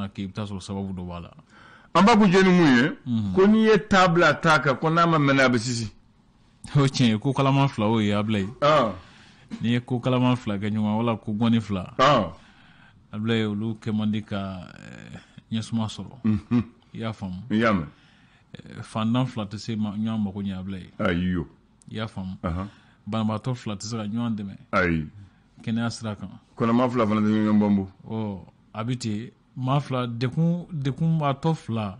mana kɛ, i bɛ taa sɔrɔ sababu dɔ b'a la. An b'a kuncɛ ni mun ye? Ko n'i ye ta bila ta kan, ko n'a ma mɛnɛ, a bɛ sisi. O tiɲɛ ye. Ko kalaman fila, o ye Ablaye. N'i ye ko kalaman fila kɛ ɲɔgɔn, wala ko gɔni fila, Ablaye, olu kɛ man di ka ɲɛsuma sɔrɔ. I y'a faamu? I y'a mɛn. Fantan fila tɛ se ɲɔgɔn mako ɲɛ, Ablaye. Ayiyo. I y'a faamu? Banabaatɔ fila tɛ se ka ɲɔgɔn dɛmɛ. Ayi. Kɛnɛya sira kan. Kɔnɔma fila fana tɛ ɲɔgɔn bɔnbɔ. Ɔ, a bɛ ten. Maa fila, dekun dekunbaatɔ fila,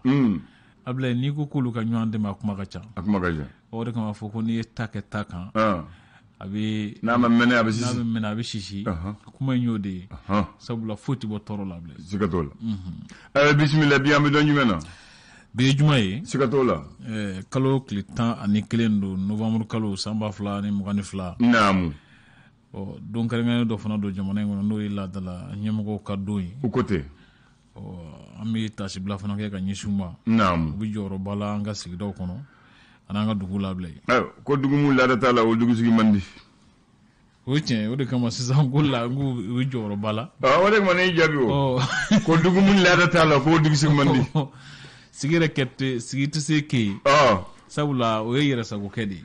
Ablaye, n'i ko k'olu ka ɲɔgɔn dɛmɛ, a kuma ka ca. A kuma ka ca. O de kama fɔ ko n'i ye ta kɛ ta kan, a bɛ n'a ma mɛnɛ, a bɛ sisi. N'a ma mɛnɛ, a bɛ sisi. Kuma in y'o de ye, sabula foyi tɛ bɔ tɔɔrɔ la bilen. Siga t'o la. Ɛɛ, bisimila. Bi, an bɛ don jumɛn na? Bi ye juma ye. Siga t'o la. Kalo tile 11 don, novembre kalo, san 2022. Ɔ, don kɛrɛnkɛrɛnnen dɔ fana don jamana in kɔnɔ, n'o ye laadala ɲɛmɔgɔw ka don ye. U ko ten. Ɔ, an bɛ tasibila fana kɛ ka ɲɛsin u ma. U bɛ jɔyɔrɔba la an ka sigidaw kɔnɔ ani an ka dugu la, Ablaye. Ayiwa, ko dugu min laada t'a la, o dugu sigi man di. O ye tiɲɛ ye. O de kama sisan ko la, n ko u bɛ jɔyɔrɔba la. O de kama ne y'i jaabi o. Ko dugu min laada t'a la, k'o dugu sigi man di. Sigi yɛrɛ kɛ tɛ, sigi tɛ se kɛ yen. Sabula o ye yɛrɛsagokɛ de ye.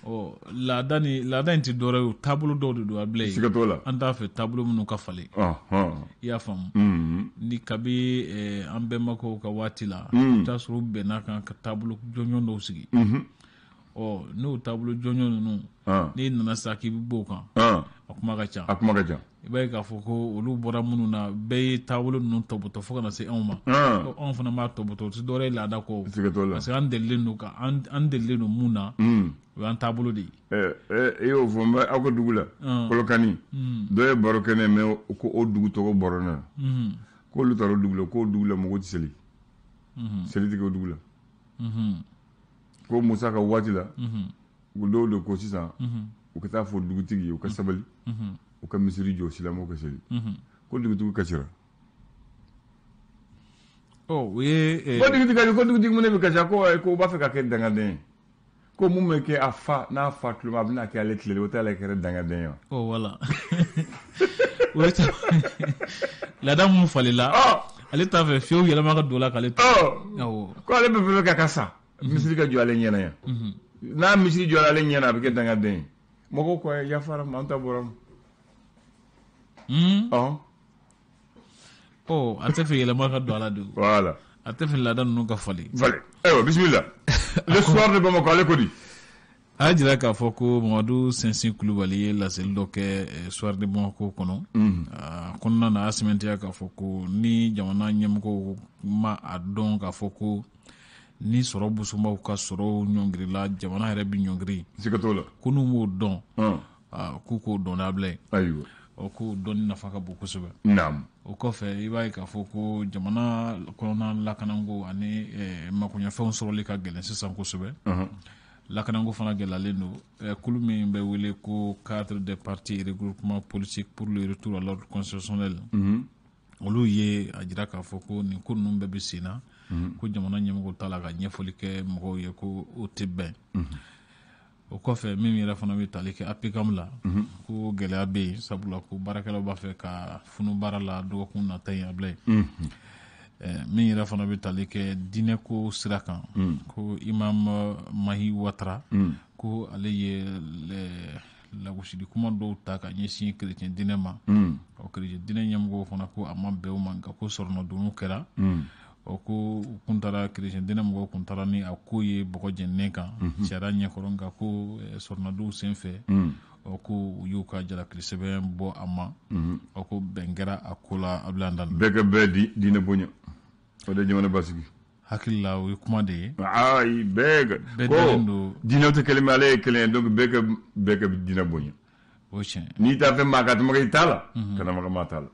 Ɔ, laada ni laada in tɛ dɔwɛrɛ ye, o taabolo dɔw de don, Ablaye. Siga t'o la. An t'a fɛ taabolo minnu ka falen. I y'a faamu? Ni kabi an bɛnbakɛw ka waati la, i bɛ taa sɔrɔ u bɛnna kan ka taabolo jɔnjɔn dɔw sigi. Ɔ, n'o taabolo jɔnjɔn ninnu, n'i nana sisan k'i bɛ bɔ o kan, a kuma ka ca. A kuma ka ca. I b'a ye k'a fɔ ko olu bɔra minnu na, bɛɛ ye taabolo ninnu tɔbɔtɔ fo ka na se anw ma. Anw fana b'a tɔbɔtɔ, o tɛ dɔwɛrɛ ye laada kɔ. Siga t'o la. Parce que an delilen don ka an delilen don mun na, o y'an taabolo de ye. E y'o fɔ, n bɛ aw ka dugu la, Kolokani, dɔ ye baro kɛ ne ye, mais ko o dugu tɔgɔ bɔra ne na. K'olu taara o dugu la, k'o dugu la mɔgɔw tɛ seli. Seli tɛ kɛ o dugu la. Ko Musa ka waati la, dɔw de ko sisan u ka taa fɔ dugutigi ye, u ka sabali, u ka misiri jɔ, silamɛw ka seli. Ko dugutigi kasira. Ɔ, o ye Ko dugutigi kasi, ko dugutigi, mun de bɛ kasi? Ko ko u b'a fɛ ka kɛ dangaden ye. Ko mun bɛ kɛ a fa n'a fa tulo a bɛna kɛ ale tile, o t'ale kɛra dangaden ye wa? Ɔ, wala o ye laada mun falenla, ale t'a fɛ fiyewu yɛlɛma ka don la k'ale to. Ko ale bɛ fɛ ka sa, misiri ka jɔ ale ɲɛna yan. N'a misiri jɔra ale ɲɛna, a bɛ kɛ dangaden ye. Mɔgɔw ko yafara ma, an ta bɔra ma. Ɔ, a tɛ fɛ yɛlɛma ka don a la de. Voilà. A tɛ fɛ laada ninnu ka falen. Falen. Ayiwa, bisimila. Le Soir de Bamako, ale ko di? A y'a jira k'a fɔ ko Mamadu Sinsin Kulubali ye laseli dɔ kɛ Soir de Bamako kɔnɔ. A kɔnɔna na, a y'a sɛmɛntiya k'a fɔ ko ni jamana ɲɛmɔgɔw ma a dɔn k'a fɔ ko ni sɔrɔ busumbaw ka sɔrɔw ɲɔngirila, jamana yɛrɛ bɛ ɲɔngiri. Siga t'o la. Ko n'u m'o dɔn, k'u k'o dɔn n'a ye. Ayiwa. Ɔ, k'o dɔnni nafa ka bon kosɛbɛ. O kɔfɛ, i b'a ye k'a fɔ ko jamana kɔnɔna lakanako ani makoɲɛfɛnw sɔrɔli ka gɛlɛn sisan kosɛbɛ. Lakanako fana gɛlɛyalen don. Kulu min bɛ wele ko Cadre des partis et regroupement politique pour le retour à l'ordre constitutionnel, olu ye a jira k'a fɔ ko nin ko ninnu bɛɛ bɛ sen na, ko jamana ɲɛmɔgɔw t'a la ka ɲɛfɔli kɛ mɔgɔw ye, ko o tɛ bɛn. O kɔfɛ, min yɛrɛ fana bɛ tali kɛ APCAM la, ko gɛlɛya bɛ yen, sabula ko baarakɛlaw b'a fɛ ka funu baara la dɔgɔkun nata in, Ablaye. Min yɛrɛ fana bɛ tali kɛ diinɛko sira kan, ko Imam Mahi Watara, ko ale ye lagosili kuma dɔw ta ka ɲɛsin kerecɛn diinɛ ma. Ɔ, kerecɛn diinɛ ɲɛmɔgɔw fana ko a ma bɛn u ma, nka ko sɔrɔnadoniw kɛra. Ɔ, ko u kun taara, kerecɛn diinɛ mɔgɔw kun taara ni a ko ye bɔgɔ jeninen kan sariya ɲɛkɔrɔ, nka ko sɔrɔnadonw sen fɛ, ɔ, ko u y'u ka jalakili sɛbɛn bɔ a ma. Ɔ, ko bɛn kɛra a ko la, Ablaye Dan. Bɛɛ ka bɛɛ diinɛ bonya, o de jamana basigi. Hakili la, o ye kuma de ye. Ayi, bɛɛ bɛɛ dalen don. Diinɛw tɛ kelen, ale ye kelen ye, donc bɛɛ ka diinɛ bonya. O tiɲɛ. N'i t'a fɛ maa ka tɛmɛ i ta la, kana maga maa ta la.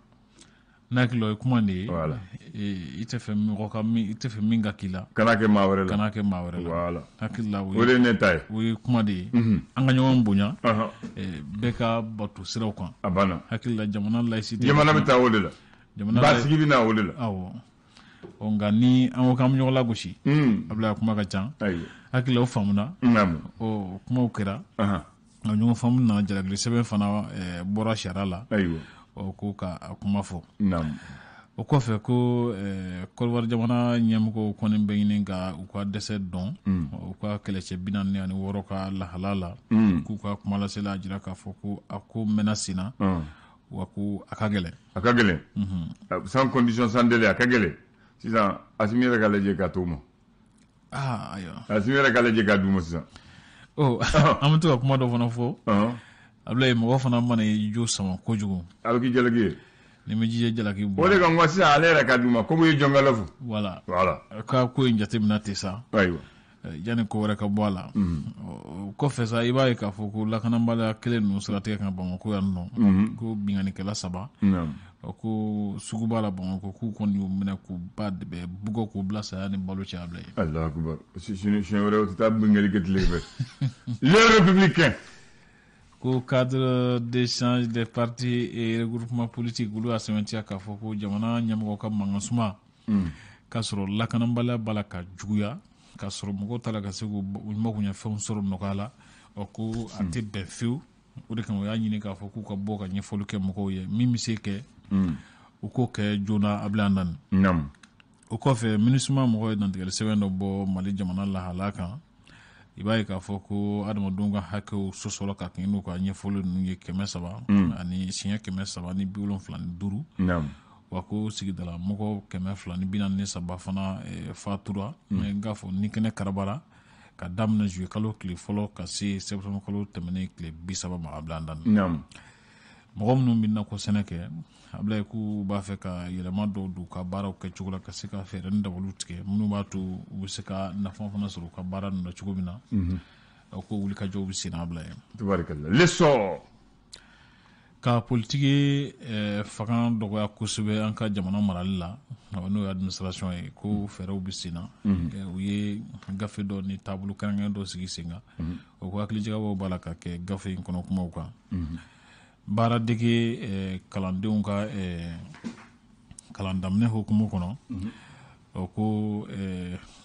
N'a hakili la, o ye kuma de ye. Voilà. I tɛ fɛ mɔgɔ ka min, i tɛ fɛ min ka k'i la, kana kɛ maa wɛrɛ la. Kana kɛ maa wɛrɛ la. Voilà. Hakili la, o de ye ne ta ye. O ye kuma de ye. An ka ɲɔgɔn bonya. Bɛɛ ka bato siraw kan. A banna. Hakili la, jamana laïcité. Jamana bɛ taa o de la. Jamana basigi bɛ na o de la. Awɔ. Ɔ, nka ni an ko k'an bɛ ɲɔgɔn lagosi, Ablaye, kuma ka ca. Hakili la, o faamuna. Ɔ, kumaw kɛra. Nka ɲɔgɔn faamu nana, jalakili sɛbɛn fana bɔra sariya la. Ayiwa. Ɔ, ko ka a kuma fɔ. O kɔfɛ ko Kɔdiwari jamana ɲɛmɔgɔw kɔni bɛ ɲini ka u ka dɛsɛ dɔn u ka kɛlɛcɛ 46 ka lahala la, k'u ka kumalasela jira k'a fɔ ko a ko mɛnna sen na, wa ko a ka gɛlɛn. A ka gɛlɛn, sans condition, sans délai, a ka gɛlɛn. Sisan Asimi yɛrɛ ka lajɛ k'a t'o ma. Aa, ayiwa. Asimi yɛrɛ ka lajɛ k'a d'u ma sisan. An bɛ to ka kuma dɔ fana fɔ. Abulayi, mɔgɔ fana mana i jo sama kojugu, a bɛ k'i jalaki ye. Ni ma jija, jalaki bɔ. O de kan ko sisan ale yɛrɛ ka d'u ma komi u ye jɔnkala fo. Voilà. Voilà. Ka ko in jateminɛ ten sa. Ayiwa. Yanni ko wɛrɛ ka bɔ a la. O kɔfɛ sa, i b'a ye k'a fɔ ko lakanabaliya kelen ninnu siratigɛ kan Bamakɔ yan nɔ, ko binkannikɛla 3, ko suguba la Bamakɔ, k'u kɔni y'u minɛ k'u ba bɛɛ bugɔ k'u bila saya ni balo cɛ, Abulayi. Alahu akubar. Siɲɛ wɛrɛ o tɛ taa binkanni kɛ tile fɛ. Le Républicain. Ko cadre d'échange des partis et regroupement politique, olu y'a sɛmɛntiya k'a fɔ ko jamana ɲɛmɔgɔ ka mankan suma k'a sɔrɔ lakanabaliya b'a la ka juguya, k'a sɔrɔ mɔgɔw t'a la ka se k'u makoɲɛfɛnw sɔrɔ nɔgɔya la, ɔ ko a tɛ bɛn fiyewu. O de kama u y'a ɲini k'a fɔ k'u ka bɔ ka ɲɛfɔli kɛ mɔgɔw ye, min bɛ se kɛ, u k'o kɛ joona, Abulayi Andani. O kɔfɛ, MINUSMA mɔgɔw ye dantigɛli sɛbɛn dɔ bɔ Mali jamana lahala kan. I b'a ye k'a fɔ ko adamadenw ka hakɛw sɔsɔla ka kɛɲɛ n'u ka ɲɛfɔli ninnu ye 300 ani siɲɛ 375, wa ko sigidala mɔgɔ 243 fana fatura n k'a fɔ ni kɛnɛ karabara ka daminɛ juillet kalo tile fɔlɔ ka se septembre kalo tɛmɛnen tile 30 ma, Abulayi Andani. Mɔgɔ minnu bɛ nakɔ sɛnɛ kɛ, Abulayi, k'u b'a fɛ ka yɛlɛma dɔw don u ka baaraw kɛcogo la, ka se ka fɛɛrɛ ni dabaliw tigɛ minnu b'a to u bɛ se ka nafa fana sɔrɔ u ka baara ninnu na cogo min na. Ko wulikajɔw bɛ sen na, Abulayi. Tabarikala. L'Essor. Ka politiki fanga dɔgɔya kosɛbɛ an ka jamana marali la, n'o ye administration ye, ko fɛɛrɛw bɛ sen na. U ye gafe dɔ ni taabolo kɛrɛnkɛrɛn dɔ sigi sen kan. O ko hakilijagabɔw b'a la ka kɛ gafe in kɔnɔ kumaw kan. Baaradege kalandenw ka kalan daminɛ hukumu kɔnɔ, o ko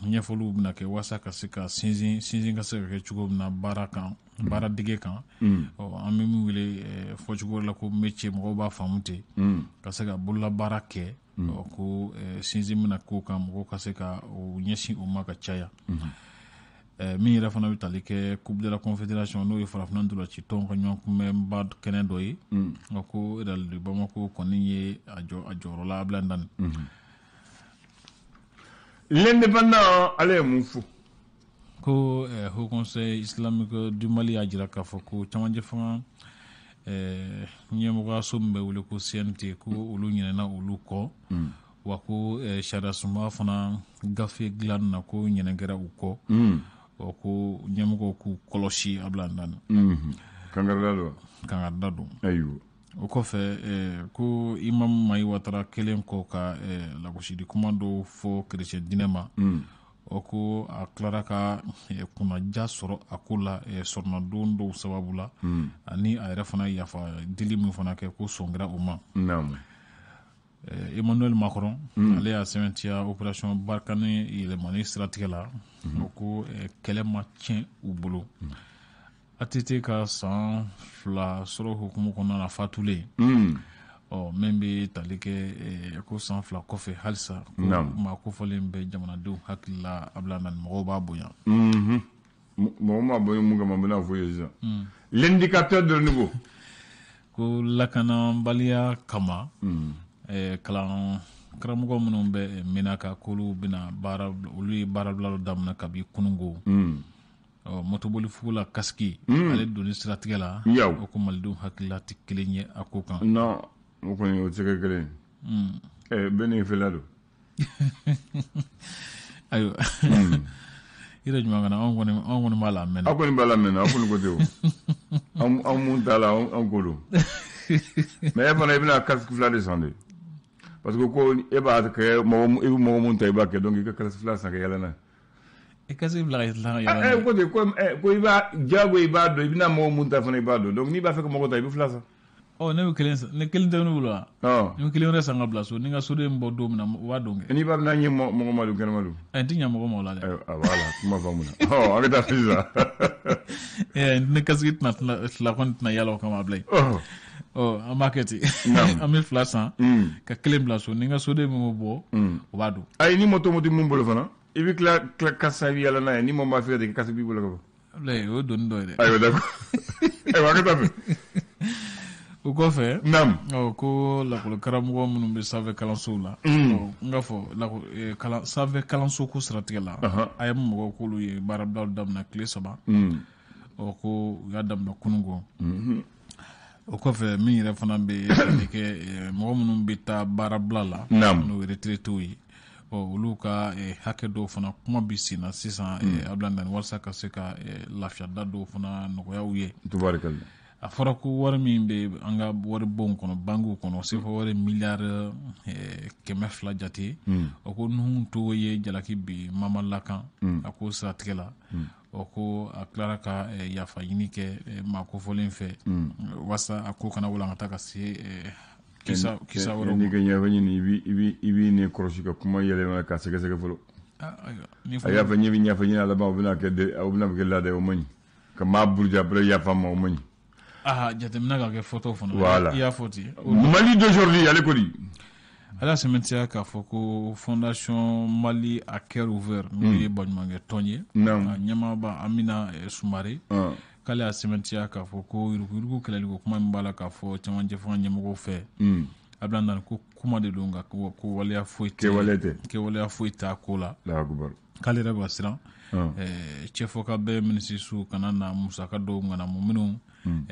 ɲɛfɔliw bɛna kɛ walasa ka se ka sinsin sinsin ka se ka kɛ cogo min na baara kan, baaradege kan. Ɔ, an bɛ min wele fɔcogo wɛrɛ la ko métier, mɔgɔw b'a faamu ten, ka se ka bololabaara kɛ. Ɔ, ko sinsin bɛna k'o kan, mɔgɔw ka se ka o ɲɛsin o ma ka caya. Min yɛrɛ fana bɛ tali kɛ Coupe de la Confédération, n'o ye farafinna ntolanci tɔnw ka ɲɔgɔn kunbɛnba kɛnɛ dɔ ye, nka ko Real de Bamako kɔni ye a jɔ a jɔyɔrɔ la, Abulayi Ndani. L'Indépendant, ale ye mun fɔ? Ko Haut Conseil islamique du Mali y'a jira k'a fɔ ko camancɛ fanga ɲɛmɔgɔyaso min bɛ wele ko CNT, ko olu ɲinɛna olu kɔ, wa ko sariya sunba fana gafe dilanni na, ko ɲinɛ kɛra u kɔ. Ɔ, ko ɲɛmɔgɔw k'u kɔlɔsi, Abulayi Ndani. Kangarida don. Kangarida don. Ayiwa. O kɔfɛ, ko Imam Mayi Watara kelen kɔ ka lagosili kuma dɔw fɔ kerecɛn diinɛ ma, o ko a tilara ka kunnaja sɔrɔ a ko la sɔrɔnadon dɔw sababu la, ani a yɛrɛ fana yafa dili min fana kɛ, ko sɔn kɛra o ma. Emmanuel Macron, ale y'a sɛbɛntiya opération Barkhane yɛlɛmani siratigɛ la, o ko kɛlɛ ma tiɲɛ u bolo. ATT ka san 2 sɔrɔ hukumu kɔnɔna na fatulen, ɔ, min bɛ tali kɛ ko san 2 kɔfɛ halisa, ko maa kofɔlen bɛ jamanadenw hakili la, Abulayi Ndani, mɔgɔw b'a bonya. Mɔgɔ ma bonya mun kama, n bɛna fɔ ye sisan. L'indicateur de niveau. Ko lakanabaliya kama, kalan karamɔgɔ minnu bɛ Menaka, k'olu bɛna baara, olu ye baarabila dɔ daminɛ kabi kununko. Ɔ, motoboli fugu la casque ale donni siratigɛ la, o ko malidenw hakilila tɛ kelen ye a ko kan. Non, o kɔni o tɛ se ka kelen ye. Bɛɛ n'i fɛla don. Ayiwa, i yɛrɛ ɲuman kana, anw kɔni b'a la a mɛnna. Aw kɔni b'a la mɛnna, aw kɔni ko ten o. Anw mun t'a la, anw ko don. Mais e fana, i bɛna casque fila de san de. Parce que ko e b'a kɛ mɔgɔ, i bɛ mɔgɔ mun ta, i b'a kɛ, donc i ka casque fila san ka yɛlɛ n'a ye. I casque fila ka tila ka yɛlɛ n'a ye. Ko ten ko i b'a diyago, i b'a dɔn, i bɛna mɔgɔ mun ta fana, i b'a dɔn, donc n'i b'a fɛ ka mɔgɔ ta, i bɛ fila san. Ɔ, ne bɛ kelen san, ne kelen tɛ ne bolo wa? Ne bɛ kelen wɛrɛ san ka bila so, ni n ka soden bɔ don min na, o b'a dɔn kɛ. N'i b'a bɛna ɲɛ mɔgɔ ma don, kɛnɛma don. Ɛ, n tɛ ɲɛ mɔgɔ ma o la dɛ. Voilà, kuma faamuna. Ɔ, an bɛ taa sisan. Ne casque tɛna tila kɔni tɛna yala o kama, Abulayi. Ɔ, an b'a kɛ ten, an bɛ fila san ka kelen bila so. Ni n ka soden min bɛ bɔ, o b'a don. Ayi, ni moto moto mun bolo fana, i bɛ tila casque san, i bɛ yala n'a ye. Ni mɔgɔ b'a fɛ ka casque b'i bolo ka bɔ. Ablaye, o ye doni dɔ ye dɛ. Ayiwa, d'accord, ayiwa, a ka taa fɛ. O kɔfɛ, ɔ, ko lakɔli karamɔgɔ minnu bɛ sanfɛ kalansow la, ɔ, n ka fɔ kalan sanfɛ kalanso ko siratigɛ la, AEEM mɔgɔw k'olu ye baarabilaw daminɛ tile 3. Ɔ, ko u y'a daminɛ kunun kɔ. O kɔfɛ, min yɛrɛ fana bɛ tali kɛ mɔgɔ minnu bɛ taa baarabila la, n'o ye retraités ye, ɔ, olu ka hakɛ dɔw fana kuma bɛ sen na sisan, Abdoulaye Dani, walasa ka se ka lafiyada dɔw fana nɔgɔya u ye. Tubarikalla. A fɔra ko wari min bɛ an ka waribonw kɔnɔ, bankiw kɔnɔ, sefa wari miliyari 200 jate, o ko Nuhu Togo ye jalaki bi Mama Lakan a ko siratigɛ la. Ɔ, ko a tilara ka yafa ɲini kɛ maa kofɔlen fɛ, walasa a ko kana walankata ka se kisa kisa wɛrɛw ma. N'i ka yafa ɲini, i b'i ne kɔlɔsi ka kuma yɛlɛma ka sɛgɛsɛgɛ fɔlɔ. A yafa ɲini, yafa ɲini a laban, o bɛna kɛ laada ye, o man ɲi. Ka maa buruja après yafa ma, o man ɲi. Aa, jateminɛ ka kɛ fɔtɔ fana. Voilà. I y'a fɔ ten. Mali d'aujourd'hui, ale ko di? Ala sɛmɛntiya k'a fɔ ko Fondation Mali à cœur ouvert, n'o ye baɲumankɛ tɔn ye, a ɲɛmaaba Amina Sumare, k'ale y'a sɛmɛntiya k'a fɔ ko yuruguyurugu kɛlɛliko kuma min b'a la k'a fɔ cɛmancɛ fanga ɲɛmɔgɔw fɛ, a bɛna na ko kuma de don, nka ko waleya foyi tɛ. Kɛwale tɛ. Kɛwaleya foyi t'a ko la. Allahu akbar. K'ale yɛrɛ bɛ ka siran cɛfɔ ka bɛɛ minisiriso kana na musaka dɔw ŋanamu minnu n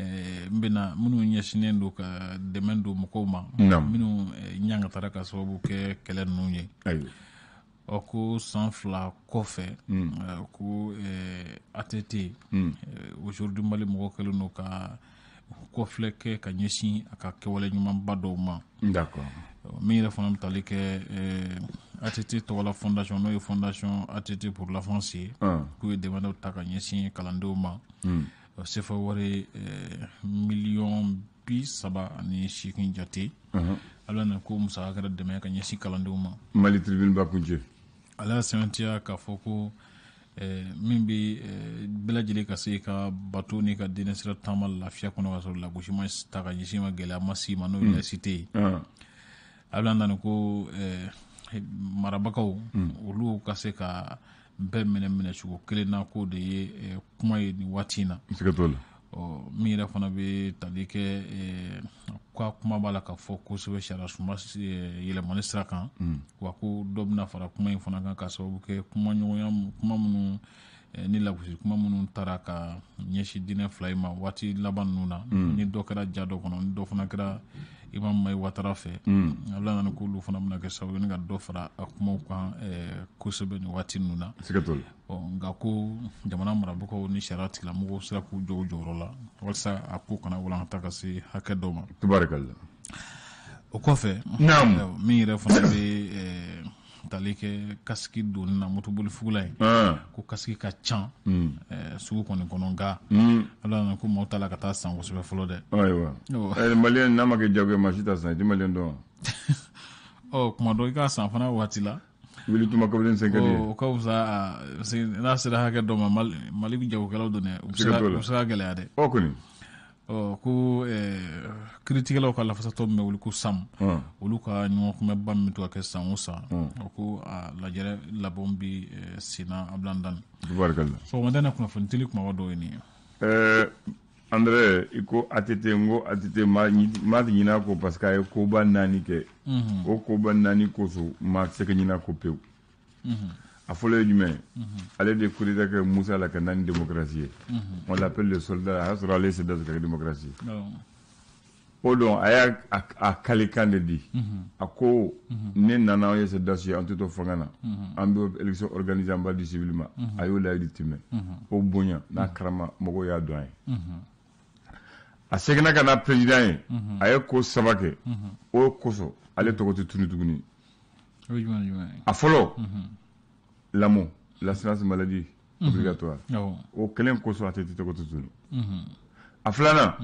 bɛna minnu ɲɛsinnen don ka dɛmɛ don mɔgɔw ma minnu ɲangatara ka sababu kɛ kɛlɛ ninnu ye. Ɔ, ko san 2 kɔfɛ, ko ATT, aujourd'hui Mali mɔgɔw kɛlen don ka kɔfilɛ kɛ ka ɲɛsin a ka kɛwale ɲumanba dɔw ma. Min yɛrɛ fana bɛ tali kɛ ATT tɔgɔla fondation, n'o ye Fondation ATT pour l'enfance ye, k'u ye dɛmɛ dɔw ta ka ɲɛsin kalandenw ma, sefa wari miliyɔn 38 jate. Ala na ko musaka kɛra dɛmɛ ka ɲɛsin kalandenw ma. Mali Tribune ba kuncɛ. Ale y'a sɛmɛntiya k'a fɔ ko min bɛ bɛɛ lajɛlen ka se ka bato ni ka diinɛ sira taama lafiya kɔnɔ, ka sɔrɔ lagosi ma ta ka ɲɛsin ma, gɛlɛya ma s'i ma, n'o ye laïcité ye. A bɛna na ko marabagaw olu ka se ka bɛɛ minɛ minɛcogo kelen na, k'o de ye kuma ye nin waati in na. Siga t'o la. Ɔ, min yɛrɛ fana bɛ tali kɛ ka kuma b'a la ka fɔ kosɛbɛ sariya sunba yɛlɛmani sira kan, wa ko dɔ bɛna fara kuma in fana kan ka sababu kɛ kumaɲɔgɔnya kuma minnu ni lagosi kuma minnu taara ka ɲɛsin diinɛ fila in ma waati laban ninnu na, ni dɔ kɛra ja dɔ kɔnɔ, ni dɔ fana kɛra Imam Mayi Watara fɛ. A bɛna na k'olu fana bɛna kɛ sababu ye ni ka dɔ fara a kumaw kan kosɛbɛ nin waati ninnu na. Siga t'o la. Ɔ, nka ko jamana marabagaw ni sariya tigilamɔgɔw sera k'u jɔ u jɔyɔrɔ la walasa a ko kana walankata ka se hakɛ dɔw ma. Tubarikalla. O kɔfɛ, min yɛrɛ fana bɛ tali kɛ casque donni na motoboli fugula ye, ko casque ka ca sugu kɔni kɔnɔ, nka ala nana ko maaw t'a la ka taa san kosɛbɛ fɔlɔ dɛ. Ayiwa, maliyɛn n'a ma kɛ jagoya, maa si t'a san. I tɛ maliyɛn dɔn wa? Ɔ, kuma dɔ i k'a san fana waati la. Wuli tuma kabini sen ka di ye. O ka fisa, parce que n'a sera hakɛ dɔ ma, Mali jagokɛlaw don dɛ, u bɛ se ka gɛlɛya dɛ. O kɔni. Ɔ, ko kiiritigɛlaw ka lafasatɔ min bɛ wele ko SAM, olu ka ɲɔgɔn kunbɛba min bɛ to ka kɛ san o san, o ko a lajɛrɛ labɛnw bi sen na, Abilan Dani. Tubarikalla. Sɔgɔmada in na, kunnafoni teli kumaba dɔw ye nin ye. André, i ko ATT, n ko ATT maa tɛ ɲinɛ a kɔ parce que a ye koba naani kɛ. O koba naani kosɔn, maa tɛ se ka ɲinɛ a kɔ pewu. A fɔlɔ ye jumɛn ye? Ale de coup d'état kɛ Musa la ka na ni démocratie ye. On l'appelle le soldat. A y'a sɔrɔ ale ye soldat ka kɛ démocratie ye. O don, a y'a a kalikan de di. A ko ne nana, anw ye soldat ye, an tɛ to fanga na, an bɛ élection organiser, an b'a di civil ma. A y'o layidu tɛmɛ. O bonya n'a karama, mɔgɔw y'a dɔn a ye. A seginna ka na président ye, a ye ko saba kɛ. O kosɔn ale tɔgɔ tɛ tunu tuguni. A fɔlɔ, l'AMO, l'assurance maladie obligatoire, o kelen kosɔn a tɛ tɔgɔ tɛ tunu. A filanan,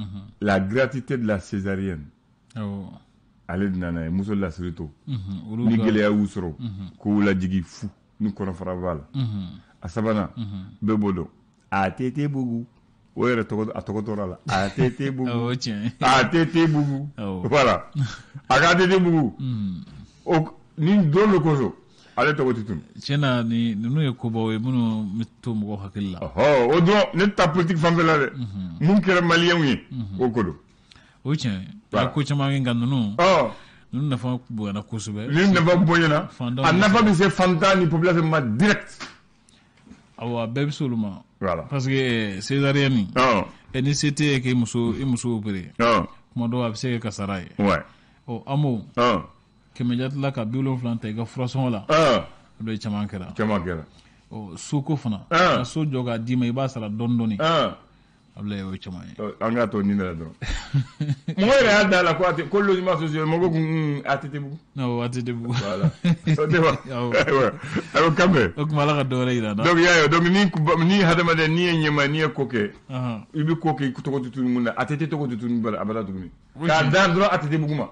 la gratuité de la césarienne, ale de nana ye muso lasiri to ni gɛlɛya y'u sɔrɔ k'u lajigi fu ni kɔnɔfara b'a la. A sabanan, bɛɛ b'o dɔn, ATT bugu. O yɛrɛ tɔgɔ, a tɔgɔ tora la ATT bugu. Awɔ, tiɲɛ. ATT bugu. Voilà, a ka ATT bugu o ni don de kosɔn ale tɔgɔ tɛ tunu. Tiɲɛ na, ni ninnu ye kobaw ye minnu bɛ to mɔgɔw hakili la. Ɔhɔ, o dɔrɔn ne ta politique fanfɛla dɛ, mun kɛra maliyɛnw ye, o ko don. O ye tiɲɛ ye. A ye ko caman kɛ, nka ninnu nafa bonyana kosɛbɛ. Ni nafa bonyana, a nafa bɛ se fantan ni population ma direct. Awɔ, a bɛɛ bɛ se olu ma. Voilà. Parce que césarienne, ni se tɛ k'i muso, i muso opéré, kuma dɔw a bɛ se ka kɛ kasara ye. Ɔ, AMO 100 jatila ka 70 ta i ka furasɔngɔ la, o de ye caman kɛra. Caman kɛra. Ɔ, soko fana, ka so jɔ k'a d'i ma, i b'a sara dɔɔni dɔɔni. Abulaye, o ye caman ye. An k'a to nin de la dɔrɔn. Mɔgɔ yɛrɛ y'a da la ko ko logement social, mɔgɔ ko ATT bugu. Awɔ, ATT bugu. Voilà. O tɛ wa? Ayiwa, ayiwa, kan bɛn. O tuma Ala ka dɔ wɛrɛ yira an na. Donc i y'a ye, donc ni hadamaden n'i ye ɲɛmaa, n'i ye ko kɛ, i bɛ ko kɛ i tɔgɔ tɛ tunu mun na, ATT tɔgɔ tɛ tunu abada tuguni. K'a dan dɔrɔn ATT bugu ma.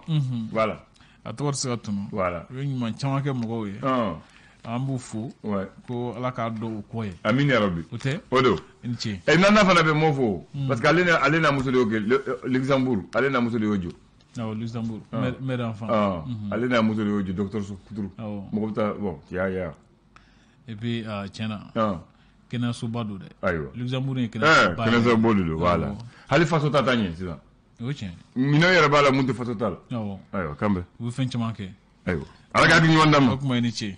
Voilà. A tɔgɔ tɛ se ka tunu. Voilà. U ye ɲuman caman kɛ mɔgɔw ye. An b'u fo. Ko Ala k'a dɔn u kɔ ye. Amin ya Rabbi. O tɛ? O don. I ni ce. Ɛ, Nana fana bɛ m'o fo. Parce que ale n'a muso de y'o kɛ Luxembourg, ale n'a muso de y'o jɔ. Awɔ, Luxembourg. Mère enfant. Ale n'a muso de y'o jɔ dɔgɔtɔrɔso kuturu. Mɔgɔ bɛ taa, bon, ya ya. Et puis tiɲɛ na, kɛnɛyasoba don dɛ. Ayiwa. Luxembourg ye kɛnɛyasoba ye. Kɛnɛyasoba de don, voilà. Hali faso ta t'a ɲɛ sisan. O ye tiɲɛ. Minɛn yɛrɛ b'a la mun tɛ faso ta la. Awɔ. Ayiwa, kan bɛn. U bɛ fɛn caman kɛ. Ayiwa. Ala ka hakili ɲuman d'an ma. O tuma i ni ce.